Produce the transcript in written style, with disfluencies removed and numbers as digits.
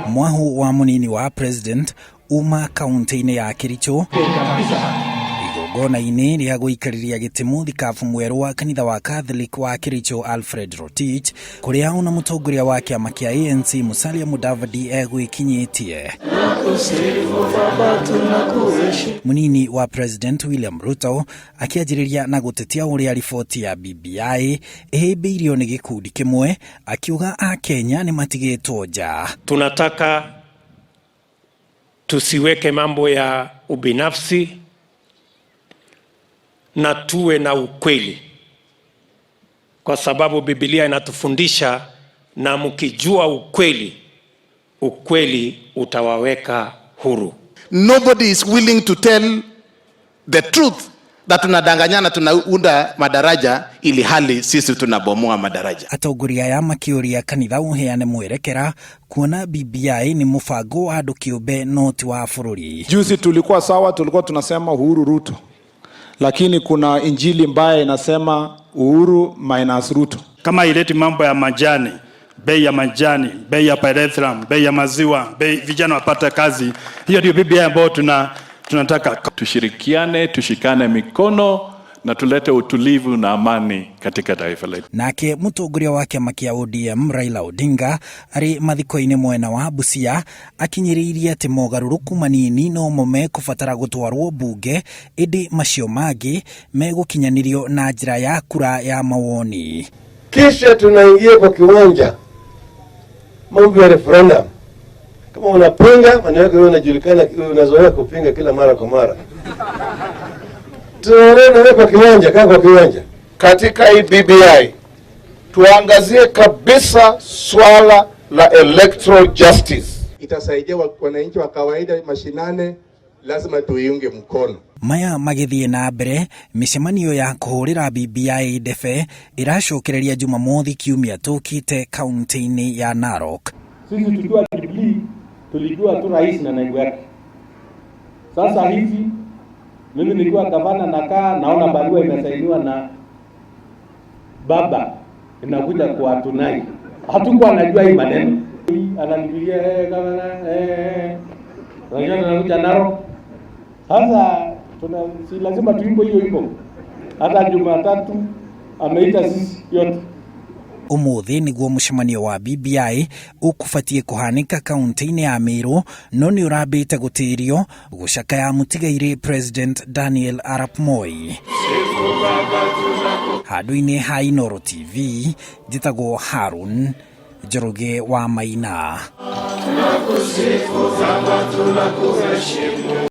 Mwahu wa munini wa president uma kaunti-inĩ ya Kericho igongona-inĩ rĩa gũikarĩria gĩtĩ mũthikabu mwerũ wa kanitha wa Catholic wa Kericho Alfred Rotich, kũrĩa ona mũtongoria wa kĩama kĩa ANC Musalia Mudavadi egwĩkinyĩtie. Munini wa President William Ruto akĩanjĩrĩria na gũtetia ũrĩa riboti ya BBI ĩhĩmbĩirio nĩ gĩkundi kĩmwe, akiuga Akenya nĩ matigĩtwo nja. Tunataka tusiweke mambo ya ubinafsi na tuwe na ukweli, kwa sababu Biblia inatufundisha, na mkijua ukweli, ukweli utawaweka huru. Nobody is willing to tell the truth that tunadanganyana, tunaunda madaraja ili hali sisi tunabomoa madaraja. Atongoria aya makĩũria kanitha ũheane mwerekera kuona BBI nĩ mũbango wa andũ kĩũmbe no ti wa bũrũri. Juzi tulikuwa sawa, tulikuwa tunasema Uhuru Ruto, lakini kuna injili mbaya inasema Uhuru minus Ruto. Kama ileti mambo ya majani, bei ya majani, bei ya pyrethrum, bei ya maziwa, bei vijana wapate kazi, hiyo ndio BBI ambayo tunataka. Tushirikiane, tushikane mikono na tulete utulivu na amani katika taifa letu. Nake mũtongoria wa kĩama kĩa ODM Raila Odinga arĩ mathiko-inĩ mwena wa Busia akinyĩrĩirie atĩ mogarũrũku manini no mo mekũbatara gũtwarwo mbunge, ĩndĩ macio mangĩ megũkinyanĩrio na njĩra ya kura ya mawoni. Kisha tunaingia kwa kiwanja, mambo ya referendum. Kama unapinga, maana yake wewe unajulikana, unazoea kupinga kila mara kwa mara. Tunaona wewe kwa kiwanja, kaa kwa kiwanja. Katika hii BBI tuangazie kabisa swala la electoral justice. Itasaidia wananchi wa kawaida mashinane, lazima tuiunge mkono. Maya magĩthiĩ na mbere, mĩcemanio ya kũhũrĩra BBI ndebe ĩracokereria Jumamothi kiumia tũkĩte kaunti-inĩ ya Narok. Sisi tukiwa Jubilee tulijua tu rais na naibu yake. Sasa hivi mimi nikiwa gavana nakaa naona barua imesainiwa na baba inakuja kwa Tunai. Hatukuwa najua hii maneno. Ananipigia, "Gavana, eh." Unajua tunakuja Narok. Sasa tuna si lazima tuimbe hiyo wimbo. Hata Jumatatu ameita sisi yote. Ũmũthĩ nĩguo mũcemanio wa BBI ũkũbatiĩ kũhanĩka kaunti-inĩ ya Meru, no nĩ ũrambĩte gũtĩrio gũcakaya mũtigairĩ President Daniel Arap Moi. Handũ-inĩ ha Inooro TV, njĩtagwo Harun Njoroge wa Maina.